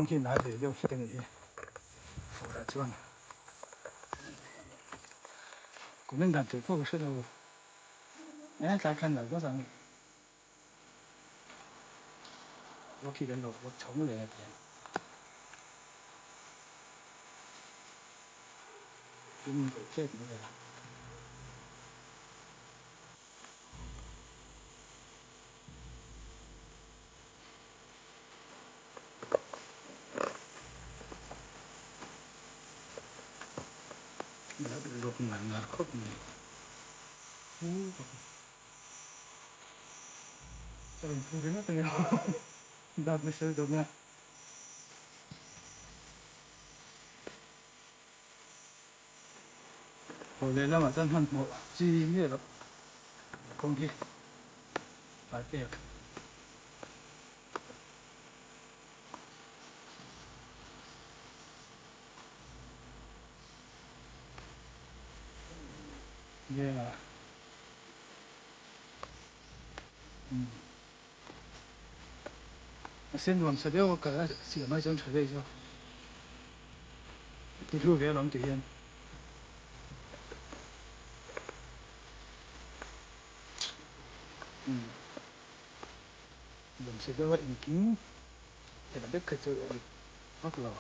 Kawng hi nai ve deuh hlek a nih hi. Furah chuan comment dan tur pawh ka hre lo. E tlai khan lo dawt ang. Vawk hi kan lo vawk chho leh a tiang. Tin deuh hlek mai a. Rawk ngar ngar khawp mai. Ka rawn phu ringawt a ni. Dâk nasa deuh a. Haw leh lamah chuan hmanhmawh chi miah loh kawng hi a pek. Yeah. A sen nuam sa deuh a kal a siam ai chuan tha daih zawk. Ti hlu ve alawm ti hian. Nuam sa deuh a engkim tel vek kha chu a dik vak lo.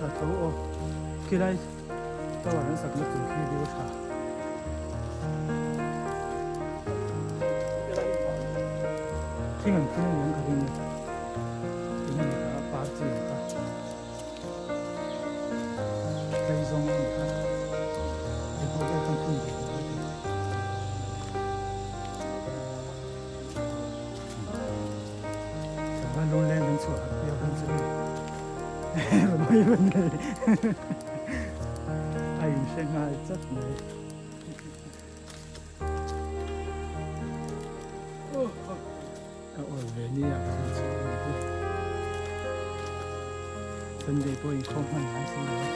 Tha tho aw khilai tower an sakna tur khi view tha. Thing an phun aniang ka ring eng ani kha par chi ang kha tlei zawng ani kha eng ho vel khan phun ve tur a ti. Chuan lungleng kan chhuah hat pial dawn chu hei rawn hawi rawn nei a inhre nghal chat mai. Ka awl ve nia ka rawn chhuah ang hi. Sunday pawh inkhawm hman ngai si lo a.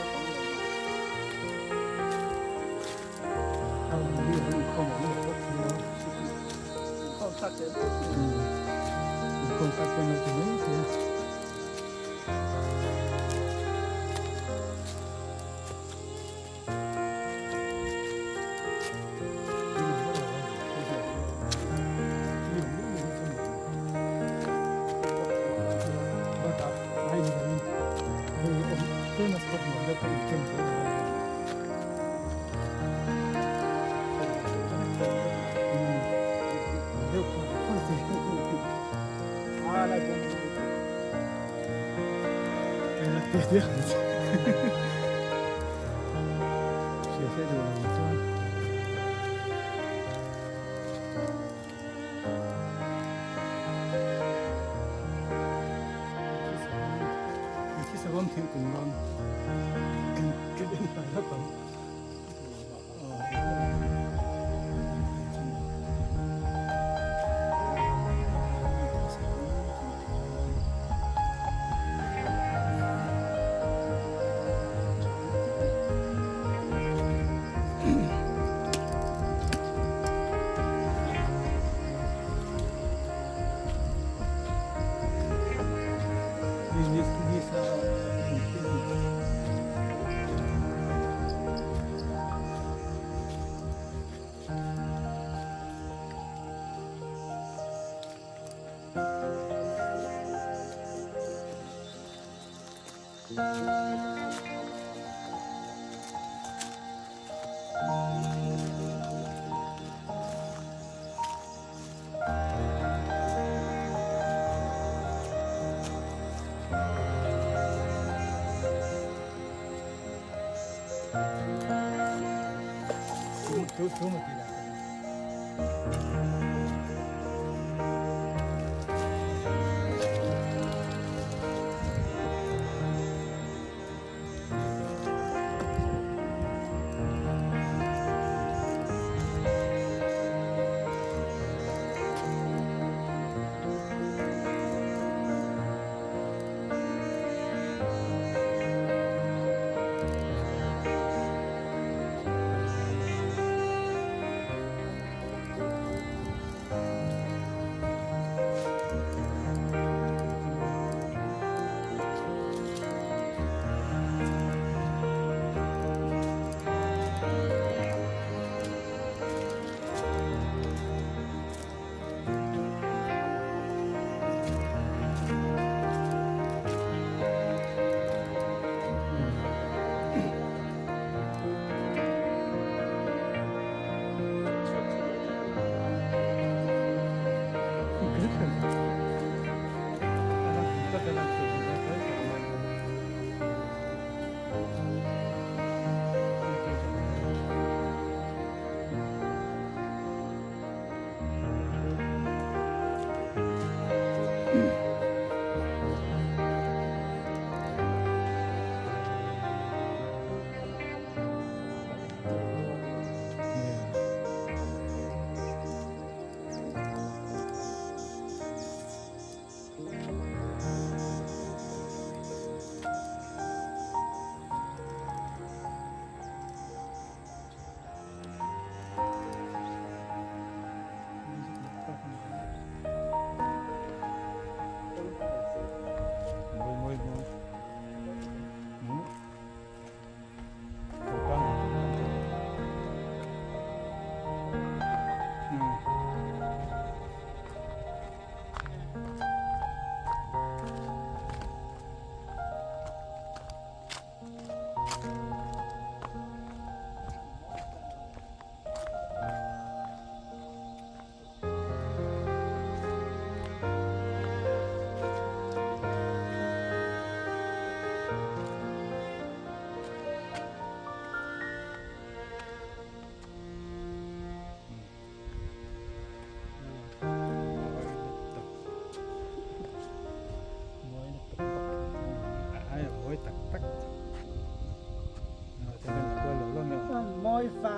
Thingkung ram kan en hlai hlak ang. Mawi fa.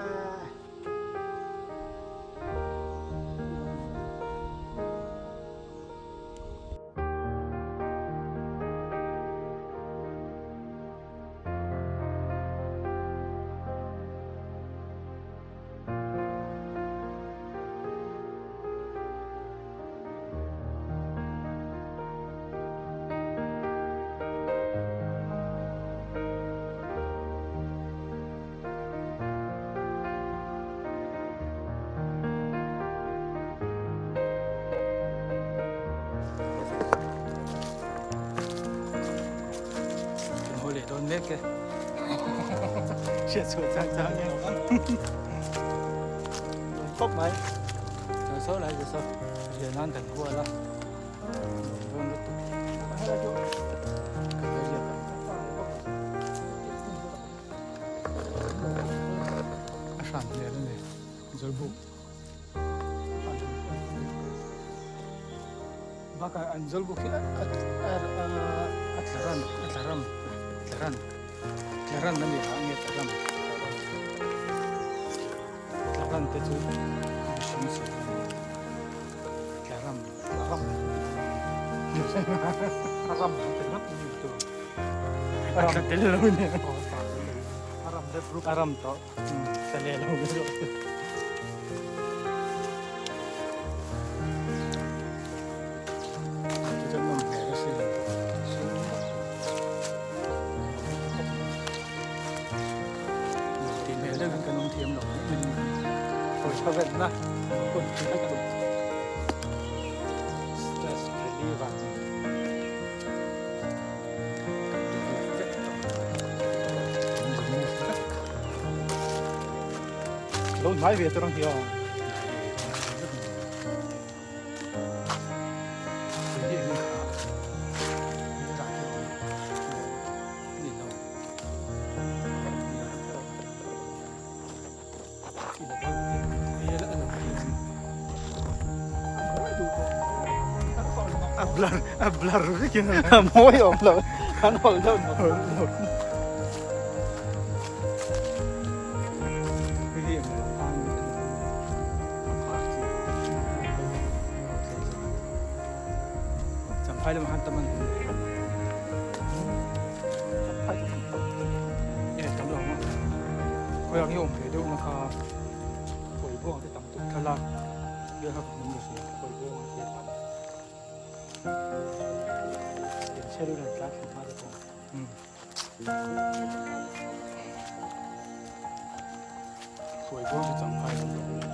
Haw leh dawn mek e. Hriat chhuah chang chang e. Khawp mai. Chuan saw lai chu saw riah nan kan hual a. Dawn lutuk. Kan la riak a. A hran hmel a ni Zawlbuk. Bakah an Zawlbuk hi a tla ran a tla ram tla ran tla ran a ni a nge tla ram tla ran te chu mihring sawi a ni tla ram tla ram a ram ringawt a ni tur a tla tel lo a ni a ram a ram tawh tla leh lo mai rawh se. Stress reliever. Lo hnai ve tur ang hi aw. A blur a blur vekin a mawi awm lo an hawlh deuh nawk nawk. Champhai lamah khan tam an e tam lo ang a khawiah nge awm ve deuh na kha kawibuang te tam tuk thlalak vel kha ka hmu nasa kawibuang te tam chhe deuh hian tlan thla hma te pawh kawibuang chu champhai lam lo ni lo.